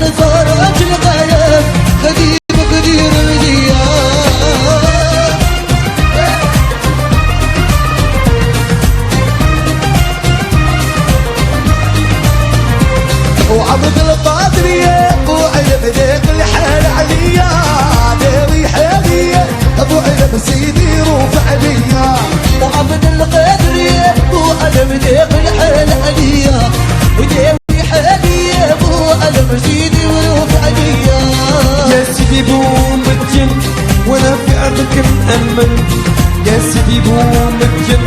ونصار أجل غايب خديم قدير مزيان. وعبد القادر يا ابو علم ذيق الحال عليا داوي حالي ابو علم سيدي روف عليا. وعبد القادر يا ابو علم ذيق الحال عليا وداوي حالي يا ابو علم سيدي وروف عليا. يا سيدي بومدين وانا في ارضك مأمن، يا سيدي بومدين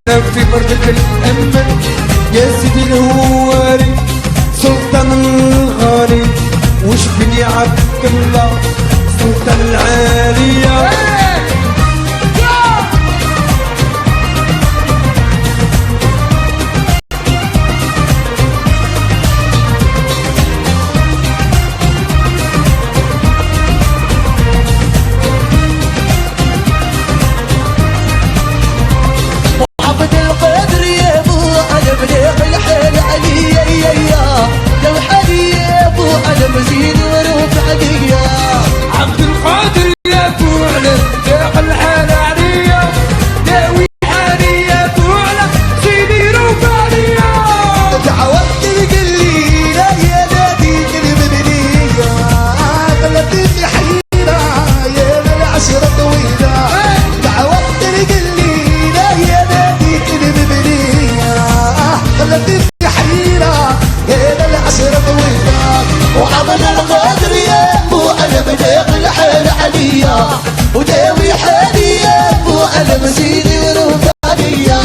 انا في ارضك مأمن، يا سيدي الهواري سلطان الغالي وش بني عبد الله سلطان العالية. عبد القادر يا ابو علم ذيق الحال عليا يا يا لو حالي يا ابو علم سيدي وروف عليا. عبد القادر يا ابو علم ذاق الحال عليا داوي حالي يا ابو علم سيدي روف عليا. تعودت القليلة يا نادي المبنية غلبتني في حيرة يا العشرة طويلة. تعودت القليلة يا نادي المبنية غلبتني في حيرة يا العشرة طويلة. وعبد القادر يا ابو علم ذيق الحال عليا وداوي حالي يا ابو علم سيدي وروف عليا.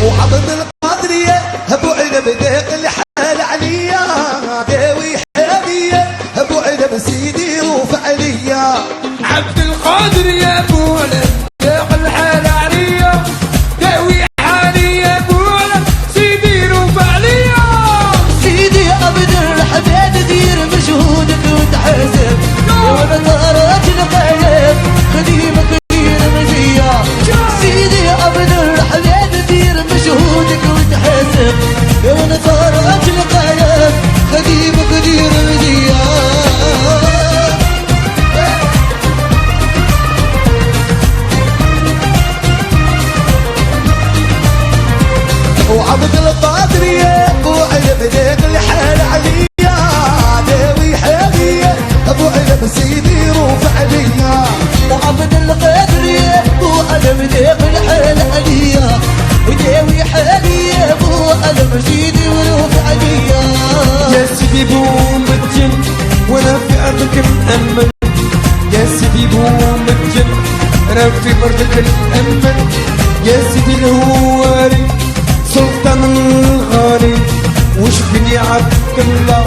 وعبد القادر يا ابو علم ذاق الحال عليا داوي حالي ابو علم سيدي روف عليا. عبد القادر يا ابو علم ذاق الحال عليا داوي حالي يا ابو علم سيدي روف عليا. سيدي عبد الرحمن دير مجهودك وتحاسب ونطارات الغايب خديمك دير مزية. سيدي عبد الرحمن دير مجهودك وتحاسب ونطارات الغايب خديمك دير مزية. وعبد القادر يا ابو علم ذاق الحال عليا داوي حالي ابو علم سيدي روف عليا. وعبد القادر يا ابو علم ذيق الحال عليا وداوي حالي يا ابو علم سيدي وروف عليا. يا سيدي بومدين وانا في ارضك مأمن، يا سيدي بومدين انا في ارضك مأمن، يا سيدي الهواري سلطان الغالي وش بني عبد الله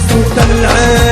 سلطان العالي.